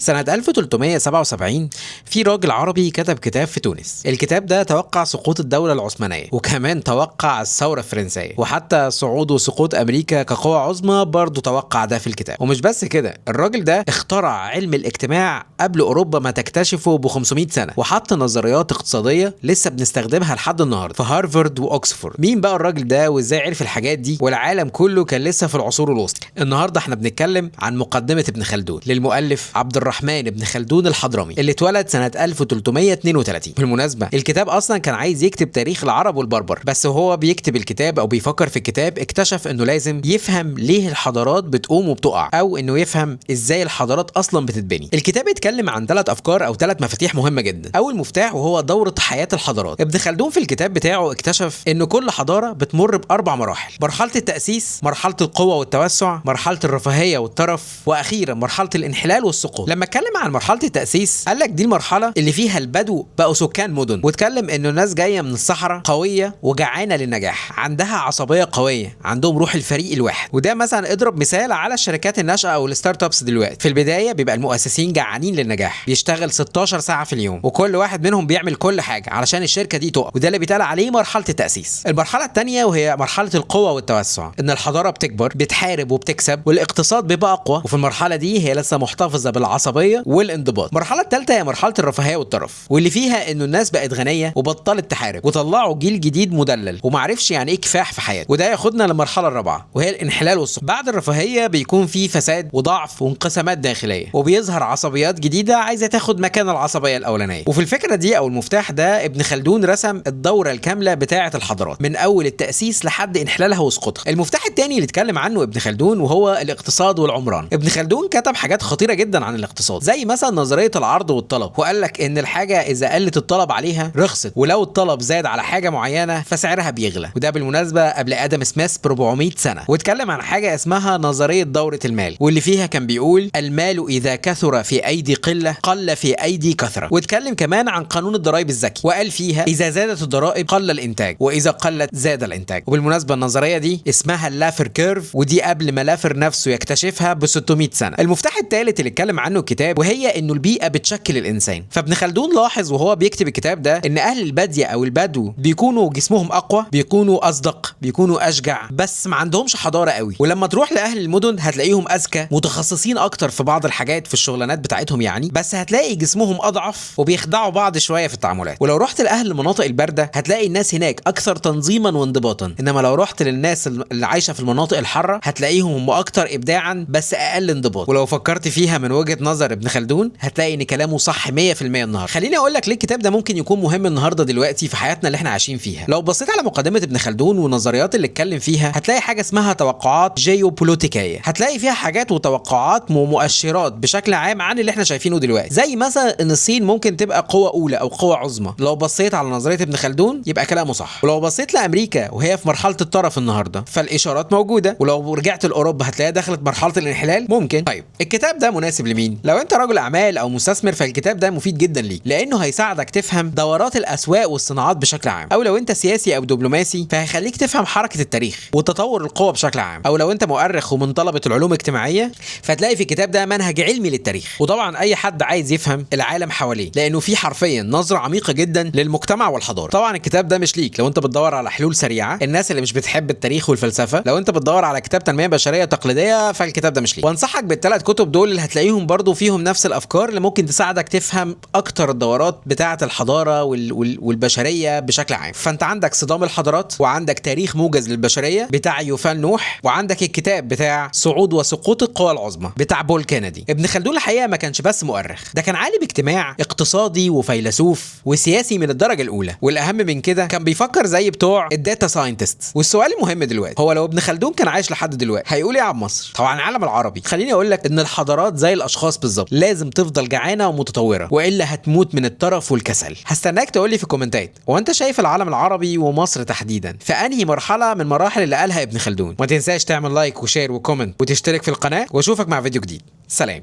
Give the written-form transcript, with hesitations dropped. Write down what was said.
سنة 1377 في راجل عربي كتب كتاب في تونس. الكتاب ده توقع سقوط الدولة العثمانية، وكمان توقع الثورة الفرنسية، وحتى صعود وسقوط أمريكا كقوة عظمى برضه توقع ده في الكتاب. ومش بس كده، الراجل ده اخترع علم الاجتماع قبل أوروبا ما تكتشفه ب 500 سنة، وحط نظريات اقتصادية لسه بنستخدمها لحد النهارده في هارفارد وأكسفورد. مين بقى الراجل ده وازاي عرف الحاجات دي والعالم كله كان لسه في العصور الوسطى؟ النهارده احنا بنتكلم عن مقدمة ابن خلدون للمؤلف عبد الرحمن ابن خلدون الحضرمي اللي اتولد سنة 1332. بالمناسبة الكتاب أصلا كان عايز يكتب تاريخ العرب والبربر، بس وهو بيكتب الكتاب أو بيفكر في الكتاب اكتشف إنه لازم يفهم ليه الحضارات بتقوم وبتقع، أو إنه يفهم إزاي الحضارات أصلا بتتبني. الكتاب اتكلم عن 3 أفكار أو 3 مفاتيح مهمة جدا. أول مفتاح وهو دورة حياة الحضارات. ابن خلدون في الكتاب بتاعه اكتشف إن كل حضارة بتمر ب4 مراحل: مرحلة التأسيس، مرحلة القوة والتوسع، مرحلة الرفاهية والترف، وأخيرا مرحلة الانحلال والسقوط. لما اتكلم عن مرحلة التاسيس قال لك دي المرحلة اللي فيها البدو بقوا سكان مدن، واتكلم انه الناس جاية من الصحراء قوية وجعانه للنجاح، عندها عصبية قوية، عندهم روح الفريق الواحد. وده مثلا اضرب مثال على الشركات الناشئة او ال startups دلوقتي. في البداية بيبقى المؤسسين جعانين للنجاح، بيشتغل 16 ساعة في اليوم، وكل واحد منهم بيعمل كل حاجة علشان الشركة دي تقف، وده اللي بيتقال عليه مرحلة التاسيس. المرحلة الثانية وهي مرحلة القوة والتوسع، ان الحضارة بتكبر، بتحارب وبتكسب، والاقتصاد بيبقى اقوى، وفي المرحلة دي هي لسه محتفظة بالعصبيه والانضباط. المرحلة الثالثة هي مرحلة الرفاهية والترف، واللي فيها انه الناس بقت غنية وبطلت تحارب، وطلعوا جيل جديد مدلل ومعرفش يعني ايه كفاح في حياته. وده ياخدنا للمرحلة الرابعة وهي الانحلال والسقوط. بعد الرفاهية بيكون في فساد وضعف وانقسامات داخلية، وبيظهر عصبيات جديدة عايزه تاخد مكان العصبية الاولانية. وفي الفكرة دي او المفتاح ده ابن خلدون رسم الدورة الكاملة بتاعه الحضارات من اول التاسيس لحد انحلالها وسقوطها. المفتاح الثاني اللي اتكلم عنه ابن خلدون وهو الاقتصاد والعمران. ابن خلدون كتب حاجات خطيرة جدا عن الاقتصاد، زي مثلا نظرية العرض والطلب، وقال لك ان الحاجة اذا قلت الطلب عليها رخصت، ولو الطلب زاد على حاجة معينة فسعرها بيغلى، وده بالمناسبة قبل ادم سميث ب 400 سنة. واتكلم عن حاجة اسمها نظرية دوره المال، واللي فيها كان بيقول المال اذا كثر في ايدي قلة قل في ايدي كثرة. واتكلم كمان عن قانون الضرائب الذكي، وقال فيها اذا زادت الضرائب قل الانتاج، واذا قلت زاد الانتاج. وبالمناسبة النظرية دي اسمها ال Laffer curve، ودي قبل ما لافر نفسه يكتشفها ب 600 سنة. المفتاح الثالث اللي اتكلم عنه الكتاب وهي انه البيئة بتشكل الانسان. فابن خلدون لاحظ وهو بيكتب الكتاب ده ان اهل البادية او البدو بيكونوا جسمهم اقوى، بيكونوا اصدق، بيكونوا اشجع، بس ما عندهمش حضارة قوي. ولما تروح لاهل المدن هتلاقيهم اذكى، متخصصين اكتر في بعض الحاجات في الشغلانات بتاعتهم يعني، بس هتلاقي جسمهم اضعف وبيخدعوا بعض شوية في التعاملات. ولو رحت لاهل المناطق البارده هتلاقي الناس هناك اكثر تنظيما وانضباطا، انما لو رحت للناس اللي عايشه في المناطق الحارة هتلاقيهم هم اكتر ابداعا بس اقل انضباط. ولو فكرت فيها من وجهه نظر ابن خلدون هتلاقي ان كلامه صح 100% النهارده. خليني اقول لك ليه الكتاب ده ممكن يكون مهم النهارده دلوقتي في حياتنا اللي احنا عايشين فيها. لو بصيت على مقدمه ابن خلدون والنظريات اللي اتكلم فيها هتلاقي حاجة اسمها توقعات جيوبوليتيكيه، هتلاقي فيها حاجات وتوقعات ومؤشرات بشكل عام عن اللي احنا شايفينه دلوقتي، زي مثلا ان الصين ممكن تبقى قوة اولى او قوة عظمى. لو بصيت على نظرية ابن خلدون يبقى كلامه صح. ولو بصيت لامريكا وهي في مرحلة الطرف النهارده فالاشارات موجودة، ولو رجعت لاوروبا هتلاقيها دخلت مرحلة الانحلال ممكن. طيب الكتاب ده مناسب لمين؟ لو انت رجل اعمال او مستثمر فالكتاب ده مفيد جدا ليك، لانه هيساعدك تفهم دورات الاسواق والصناعات بشكل عام. او لو انت سياسي او دبلوماسي فهيخليك تفهم حركة التاريخ وتطور القوى بشكل عام. او لو انت مؤرخ ومن طلبه العلوم الاجتماعية فتلاقي في الكتاب ده منهج علمي للتاريخ. وطبعا اي حد عايز يفهم العالم حواليه، لانه في حرفيا نظره عميقة جدا للمجتمع والحضارة. طبعا الكتاب ده مش ليك لو انت بتدور على حلول سريعة، الناس اللي مش بتحب التاريخ والفلسفة. لو انت بتدور على كتاب تنمية بشرية تقليدية فالكتاب ده مش ليك. وانصحك بالثلاث كتب دول اللي هتلاقيهم برضو فيهم نفس الافكار اللي ممكن تساعدك تفهم اكتر الدورات بتاعه الحضارة والبشريه بشكل عام. فانت عندك صدام الحضارات، وعندك تاريخ موجز للبشرية بتاع يوفال نوح، وعندك الكتاب بتاع صعود وسقوط القوى العظمى بتاع بول كينيدي. ابن خلدون الحقيقة ما كانش بس مؤرخ، ده كان عالم اجتماع اقتصادي وفيلسوف وسياسي من الدرجة الاولى، والاهم من كده كان بيفكر زي بتوع ال data scientist. والسؤال المهم دلوقتي هو لو ابن خلدون كان عايش لحد دلوقتي هيقول ايه عن مصر؟ طبعا العالم العربي. خليني اقول لك ان الحضارات زي الاشخاص بالظبط، لازم تفضل جعانة ومتطوره والا هتموت من الترف والكسل. هستناك تقول لي في الكومنتات هو انت شايف العالم العربي ومصر تحديدا في انهي مرحلة من مراحل اللي قالها ابن خلدون. ما تنساش تعمل like و share و comment وتشترك في القناة، واشوفك مع فيديو جديد. سلام.